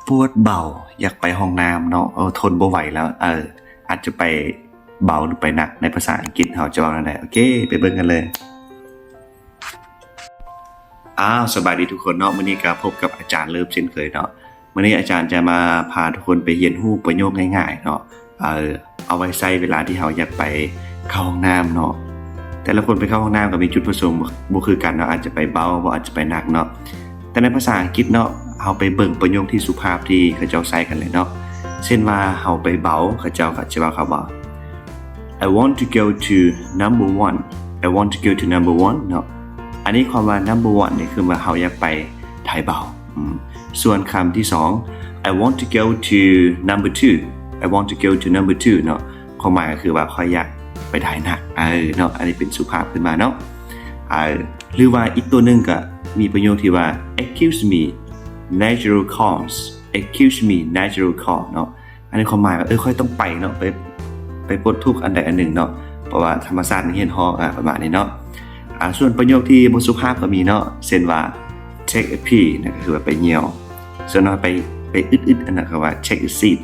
ປວດເບົາ ຢາກໄປຫ້ອງນ້ຳເນາະ ເອີ ທົນບໍ່ໄຫວແລ້ວ ເອີ ອາດຈະໄປເບົາ ຫຼື ໄປໜັກ ໃນພາສາອັງກິດເຮົາຈະເວົ້າແນວໃດ? ໂອເຄ ໄປເບິ່ງກັນເລີຍ. ອ້າວ ສະບາຍດີທຸກຄົນເນາະ ມື້ນີ້ກໍພົບກັບອາຈານເລີບເຊັ່ນເຄີຍເນາະ. ມື້ນີ້ອາຈານຈະມາພາທຸກຄົນໄປຮຽນຮູ້ປະໂຫຍກງ່າຍໆເນາະ ເອີ ເອົາໄວ້ໃຊ້ເວລາທີ່ເຮົາຢາກໄປເຂົ້າຫ້ອງນ້ຳເນາະ. ແຕ່ລະຄົນໄປເຂົ້າຫ້ອງນ້ຳກໍມີຈຸດປະສົງບໍ່ຄືກັນເນາະ ອາດຈະໄປເບົາ ບໍ່ ອາດຈະໄປໜັກເນາະ. ແຕ່ໃນພາສາອັງກິດເນາະ ເຮົາໄປເບິ່ງປະໂຫຍກທີ່ສຸພາບທີ່ເຂົາເຈົ້າໃຊ້ກັນເລີຍເນາະ. ເຊັ່ນວ່າເຮົາໄປເບົາ ເຂົາເຈົ້າກໍຈະເວົ້າຄຳວ່າ I want to go to number one. I want to go to number one ເນາະ. ອັນນີ້ຄວາມວ່າ number one ນີ້ຄືວ່າເຮົາຢາກໄປຖ່າຍເບົາ. ອືມ ສ່ວນຄຳທີສອງ I want to go to number two. I want to go to number two ເນາະ ຄວາມໝາຍກໍຄືວ່າຂ້ອຍຢາກໄປຖ່າຍໜັກ ເອີ ເນາະ. ອັນນີ້ເປັນສຸພາບຂຶ້ນມາເນາະ ເອີ ຫຼືວ່າອີກຕົວໜຶ່ງກໍມີປະໂຫຍກທີ່ວ່າ Excuse me, natural cause. Excuse me, natural cause ເນາະ. ອັນນີ້ຄວາມໝາຍວ່າ ເອີ ຂ້ອຍຕ້ອງໄປເນາະ ໄປ ໄປປົດທຸກອັນໃດອັນໜຶ່ງເນາະ ເພາະວ່າທຳມະຊາດມັນຮຽກຮ້ອງ ອາ ປະມານນີ້ເນາະ. ອາ ສ່ວນປະໂຫຍກທີ່ບໍ່ສຸພາບກໍມີເນາະ ເຊັ່ນວ່າ take a pee ນັ້ນກໍຄືວ່າໄປຍ່ຽວ. ສ່ວນວ່າໄປ ໄປອຶດໆ ອັນນັ້ນກໍວ່າ take a seat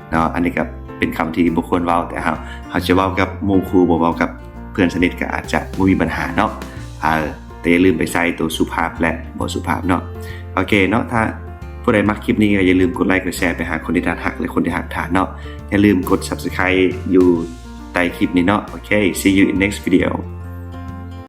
ເນາະ. ອັນນີ້ກໍເປັນຄຳທີ່ບໍ່ຄວນເວົ້າ ແຕ່ເຮົາ ເຮົາຈະເວົ້າກັບໝູ່ຄູ່ ບໍ່ເວົ້າກັບເພື່ອນສະໜິດກໍອາດຈະບໍ່ມີບັນຫາເນາະ ເອີ. ແຕ່ຢ່າລືມໄປໃສ່ຕົວສຸພາບ ແລະ ບໍ່ສຸພາບເນາະ. ໂອເຄເນາະ ຖ້າຜູ້ໃດມັກຄລິບນີ້ກໍຢ່າລືມກົດໄລ ກົດແຊໄປຫາຄົນທີ່ທ່ານຮັກ ແລະ ຄົນທີ່ຮັກທ່ານເນາະ. ຢ່າລືມກົດ Subscribe ຢູ່ໃຕ້ຄລິບນີ້ເນາະ. ໂອເຄ see you in next video.